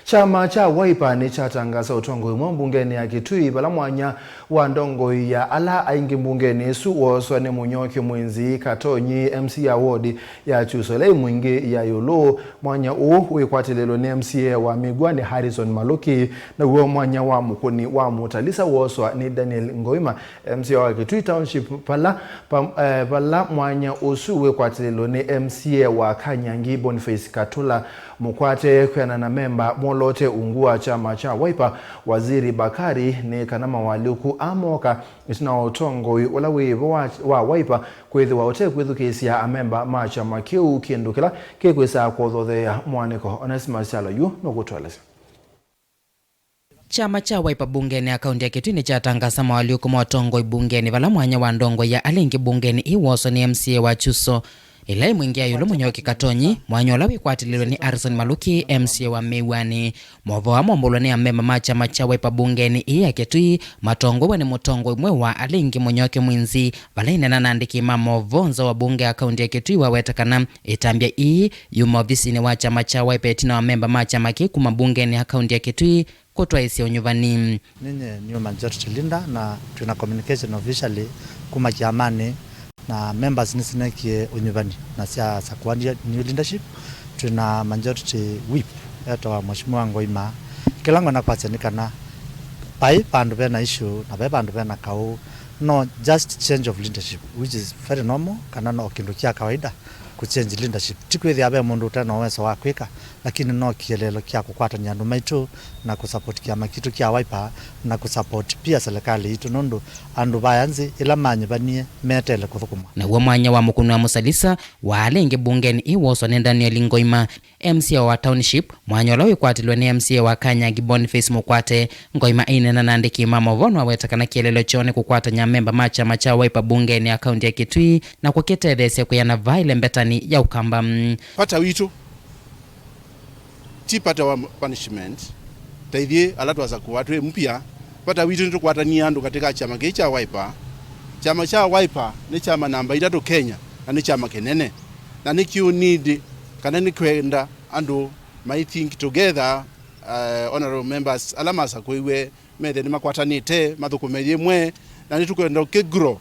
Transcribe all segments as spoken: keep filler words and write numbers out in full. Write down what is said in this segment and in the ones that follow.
Kyama kya Wiper nĩkyatangasa ũtongoi mweũ mbungenĩ ya Kitui, vala mwanya wa ndongoi ya ala aingĩ mbungenĩ ĩsu wooswa nĩ Mũnyoki Mwinzi Katonyi, M C A wa wodi ya Kyuso ĩla ĩ Mwingi ya ĩũlũ. Mwanya ũũ wĩkwatĩlĩlwe nĩ M C A wa Mĩw'anĩ Harrison Maluki, naw'o mwanya wa Mũkũni wa Mũtalisa wooswa nĩ Daniel Ngoima, M C A wa Kitui Township, vala, pa, eh, vala mwanya ũsu wĩkwatĩlĩlwe nĩ M C A wa Kanyangi Boniface Katula. Mũkwate kwĩanana na memba mwoloote ungu wa kyama kya Wiper, Waziri Bakari, nĩ kana mawalyũku aa mooka ĩtina wa ũtongoi ũla wĩ vo wa, wa Wiper kwĩthĩwa ũtekwĩthukĩĩsya amemba ma kyama kĩu, kĩndũ kĩla kĩkwĩsaa kũthotheea mũanĩko. Onesmus Kyalo yu nũkũtũelesya. Kyama kya Wiper mbungenĩ ya kaunti ya Kitui nĩkyatangasa mawalyũku ma ũtongoi mbungenĩ, vala mwanya wa ndongoi ya ala aingĩ mbungenĩ ĩĩ wooswa nĩ M C A wa Kyuso ĩla ĩ Mwingi ya ĩũlũ Mũnyoki Katonyi, mwanya ũla wĩkwatĩlĩlwe nĩ Harrison Maluki, M C A wa Mĩw'anĩ. Maũvoo aa mombũlwa nĩ amemba ma kyama kya Wiper mbungenĩ ĩĩ ya Kitui, matongoew'a nĩ mũtongoi mweũ wa ala aingĩ Mũnyoki Mwinzi, vala aineena na andĩki ma maũvoo nza wa mbunge ya kaunti ya Kitui waweta kana ĩtambya ĩĩ yuma ovisinĩ wa kyama kya Wiper ĩtina wa memba ma kyama kĩĩ kuma mbungenĩ ya kaunti ya Kitui kũtwaĩsya ũnyuvani. Ninye nĩ majority leader na twĩna communication officially kuma kyamanĩ, na members nĩsinekie ũnyuvani na syasakũa new leadership. Twĩna majority whip etawa Mheshimiwa Ngoima. Kĩla ngwenda kwasya nĩ kana vai vandũ vena issue na vai vandũ vena kaũ, no just change of leadership, which is very normal, kana no kĩndũ kya kawaida kũ change leadership. Ti kwĩthĩa ve mũndũ ũte na ũweso wa kwĩka, lakini no kĩeleelo kya kũkwatany'a andũ maitũ na kũsupport kyama kitũ kya Wiper na kũsupport pia serikali itũ, nũndũ andũ vaya nzĩ ĩla manyuvanie meteele kũthũkũma. Naw'o mwanya wa Mũkũni wa Mũtalisa wa ala aingĩ mbungenĩ ĩĩ wooswa nĩ Daniel Ngoima, M C A wa Township, mwanya ũla wĩkwatĩlwe nĩ M C A wa Kanyangi Boniface Mũkwate. Ngoima aineena na andĩki ma maũvoo nĩwaweta kana kĩeleelo kyoo nĩ kũkwatany'a amemba ma kyama kya Wiper mbungenĩ ya kaunti ya Kitui na kũkĩtetheesya kwĩana vaa ĩlembetanĩ ya Ũkamba. Vata witũ ti party wa punishment, ta ithyĩ ala twasakũa twĩ mpya. Vata witũ nĩtũkwatanie andũ katĩ ka kyama kĩĩ kya Wiper. Kyama kya Wiper nĩ kyama namba itatũ Kenya, na nĩ kyama kĩnene, na nĩkĩũ need kana nĩkwenda andũ mai think together, uh, honorable members ala masakũiwe methe nĩmakwatanĩte mathũkũme yĩmwe, na nĩtũkwenda kĩ grow,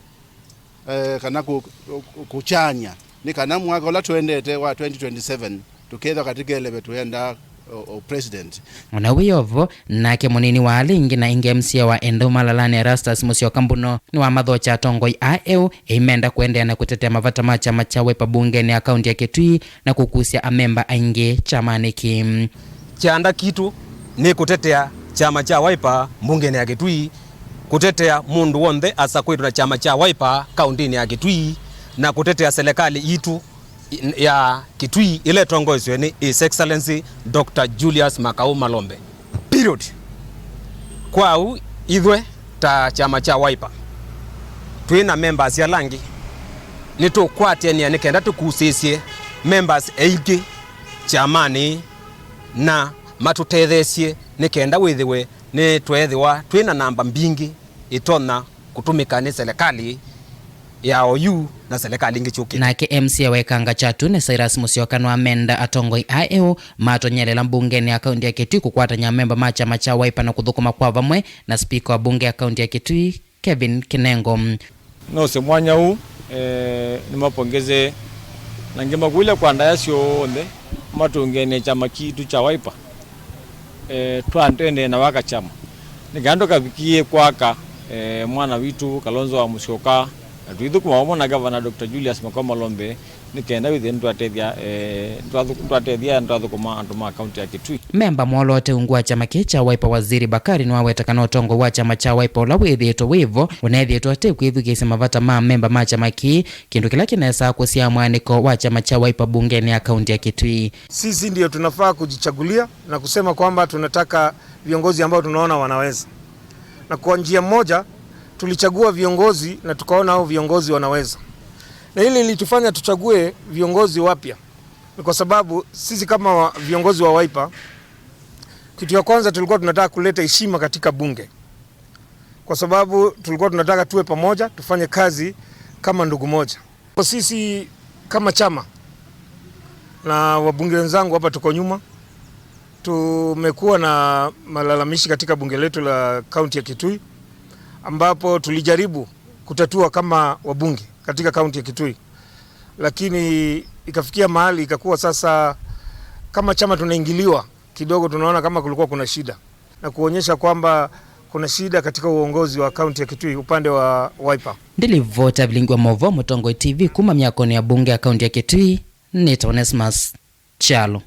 eh, kana kũ-, kũ-, kũkyany'a, nĩ kana mwaka ũla tũendete wa twenty twenty-seven tũkethwa katĩ keleve tũenda o, o president. Ona wĩ o vo, nake mũnini wa ala aingĩ na aingĩ M C A wa Endau Malalani Erastus Musyoka Mbuno nĩwamathokya atongoi aa eũ eimenda kũendeea na kũtetea mavata ma kyama kya Wiper mbungenĩ ya kaunti ya Kitui na kũkusya amemba aingĩ kyamanĩ kĩĩ. Kyanda kitũ nĩ kũtetea kyama kya Wiper mbungenĩ ya Kitui, kũtetea mũndũ w'onthe asakũĩtwe na kyama kya Wiper kaũntĩnĩ ya Kitui, na kũtetea selekalĩ yitũ ya Kitui ĩla ĩtongoesw'e nĩ His Excellency Doctor Julius Makau Malombe. Period. Kwa ũu, ithyĩ ta kyama kya Wiper twĩ na members ala angĩ, nĩtũkwatĩanĩa nĩ kenda tũkusĩĩsye members aingĩ kyamanĩ na matũtetheesye nĩ kenda wĩthĩwe nĩtweethĩwa twĩ na namba mbingĩ ĩtonya kũtũmĩka nĩ selekalĩ ya oyu na selekalĩ ingĩ syũkĩte. Nake M C A wa Ĩkanga Kyatune Cyrus Musyoka nĩwamenda atongoi aa eũ matonyelela mbungenĩ ya kaunti ya Kitui kũkwatany'a amemba ma kyama kya Wiper na kũthũkũma kwa vamwe na spika wa mbunge ya kaunti ya Kitui Kevin Kinengo. Nose mwanya ũũ, eh, nĩmapongeze na ngĩmakũlya kwa ndaya syonthe matũngene kyama kitũ kya Wiper. Eh, twatendee na waka kyama nĩ kana tũkavikie kwaka, eh, mwana witũ Kalonzo wa Musyoka, na tũithũkũma vamwe na Gavana Doctor Julius Makau Malombe nĩ kenda wĩthĩe nĩtwatethya, eh, nĩtwathũ-, nĩtwatethya na twathũkũma andũ ma kaunti ya Kitui. Memba mwoloote ungu wa kyama kĩĩ kya Wiper Waziri Bakari nĩwaweta kana ũtongoi wa kyama kya Wiper ũla wĩthĩĩtwe wĩ vo ũneethĩĩtwe ũte kwĩthukĩĩsya mavata ma memba ma kyama kĩĩ, kĩndũ kĩla kĩnesaa kũsyaa mwanĩko wa kyama kya Wiper mbungenĩ ya kaunti ya Kitui. Sisi ndio tunafaa kujichagulia na kusema kwamba tunataka viongozi ambao tunaona wanaweza. Na kwa njia moja, tulichagua viongozi na tukaona hao viongozi wanaweza. Na hili lilitufanya tuchague viongozi wapya. Ni kwa sababu sisi kama wa-, viongozi wa Wiper, kitu ya kwanza tulikuwa tunataka kuleta heshima katika bunge. Kwa sababu tulikuwa tunataka tuwe pamoja, tufanye kazi kama ndugu moja. Sisi kama chama na wabunge wenzangu hapa tuko nyuma, Tumekuwa na malalamishi katika bunge letu la kaunti ya Kitui, ambapo tulijaribu kutatua kama wabunge katika kaunti ya Kitui, lakini ikafikia mahali ikakuwa sasa kama chama tunaingiliwa kidogo, tunaona kama kulikuwa kuna shida na kuonyesha kwamba kuna shida katika uongozi wa kaunti ya Kitui upande wa Wiper. Ndilivota vilingi wa mauvoo Mũtongoi T V kuma myakonĩ ya bunge ya kaunti ya Kitui, nĩtawa Onesmus Kyalo.